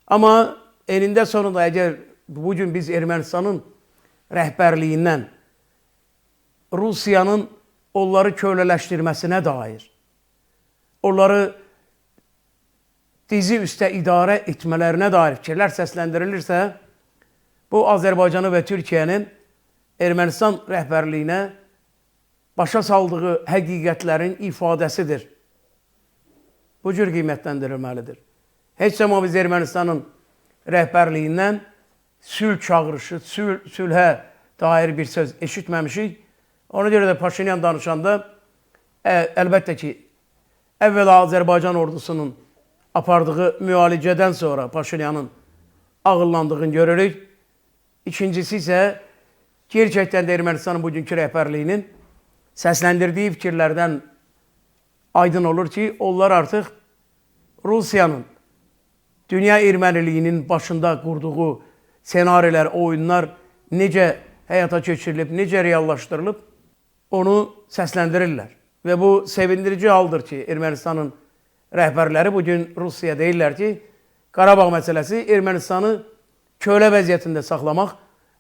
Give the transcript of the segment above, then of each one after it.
Amma enində sonunda əgər bugün biz Ermənistanın rəhbərliyindən Rusiyanın onları kölələşdirməsinə dair, onları dizi üstə idarə etmələrinə dair fikirlər səsləndirilirsə, bu Azərbaycanı və Türkiyənin Ermənistan rəhbərliyinə başa saldığı həqiqətlərin ifadəsidir. Bu cür qiymətləndirilməlidir. Heç zaman biz Ermənistanın rəhbərliyindən sülh çağırışı, sülhə dair bir söz eşitməmişik. Ona görə də Paşinyan danışanda əlbəttə ki, əvvəla Azərbaycan ordusunun apardığı müalicədən sonra Paşinyanın ağıllandığını görürük. İkincisi isə gerçəkdən də Ermənistanın bugünkü rəhbərliyinin səsləndirdiyi fikirlərdən aydın olur ki, onlar artıq Rusiyanın dünya erməniliyinin başında qurduğu senarilər, oyunlar necə həyata keçirilib, necə reallaşdırılıb, onu səsləndirirlər. Və bu sevindirici haldır ki, Ermənistanın rəhbərləri bugün Rusiya deyirlər ki, Qarabağ məsələsi Ermənistanı kölə vəziyyətində saxlamaq,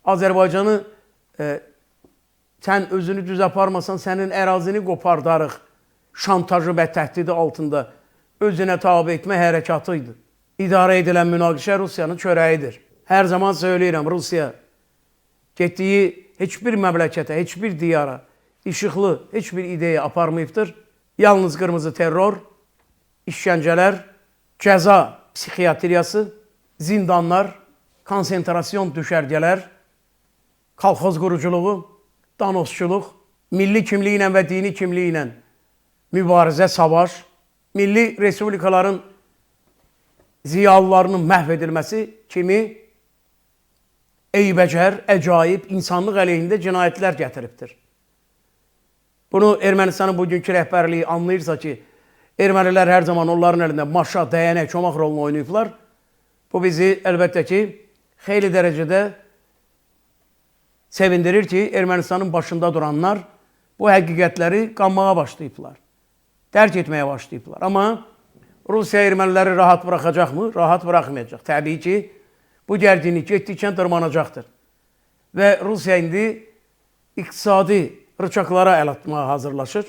Azərbaycanı sən özünü düz aparmasan, sənin ərazini qopardarıq şantajı və təhdidi altında özünə tabe etmə hərəkatı idi. İdarə edilən münaqişə Rusiyanın çörəyidir. Hər zaman söyləyirəm, Rusiya getdiyi heç bir məmləkətə, heç bir diyara işıqlı heç bir ideya aparmayıbdır. Yalnız qırmızı terror, işgəncələr, cəza psixiatriyası, zindanlar, konsentrasyon düşərgələr, kolxoz quruculuğu, danosçuluq, milli kimliyi ilə və dini kimliyi ilə mübarizə, savaş, milli respublikaların ziyalılarının məhv edilməsi kimi eybəcər, əcaib, insanlıq əleyhində cinayətlər gətiribdir. Bunu Ermənistanın bugünkü rəhbərliyi anlayırsa ki, ermənilər hər zaman onların əlində maşa, dəyənək, çomaq rolunu oynayıblar. Bu bizi əlbəttə ki, xeyli dərəcədə sevindirir ki, Ermənistanın başında duranlar bu həqiqətləri qanmağa başlayıblar. Dərk etməyə başlayıblar. Amma Rusiya erməniləri rahat buraxacaqmı? Rahat buraxmayacaq. Təbii ki, bu gərginlik getdikcə dırmanacaqdır. Və Rusiya indi iqtisadi rıçaklara əl atmağa hazırlaşır.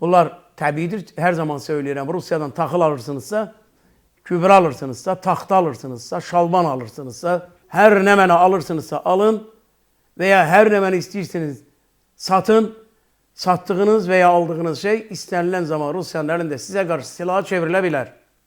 Bunlar təbiidir. Hər zaman söyləyirəm, Rusiyadan taxıl alırsınızsa, gübrə alırsınızsa, taxta alırsınızsa, şalban alırsınızsa, hər nə mənə alırsınızsa alın və ya hər nə mənə istəyirsiniz satın. Satdığınız və ya aldığınız şey istənilən zaman Rusiyanın əlində sizə qarşı silaha çevrilə bilər.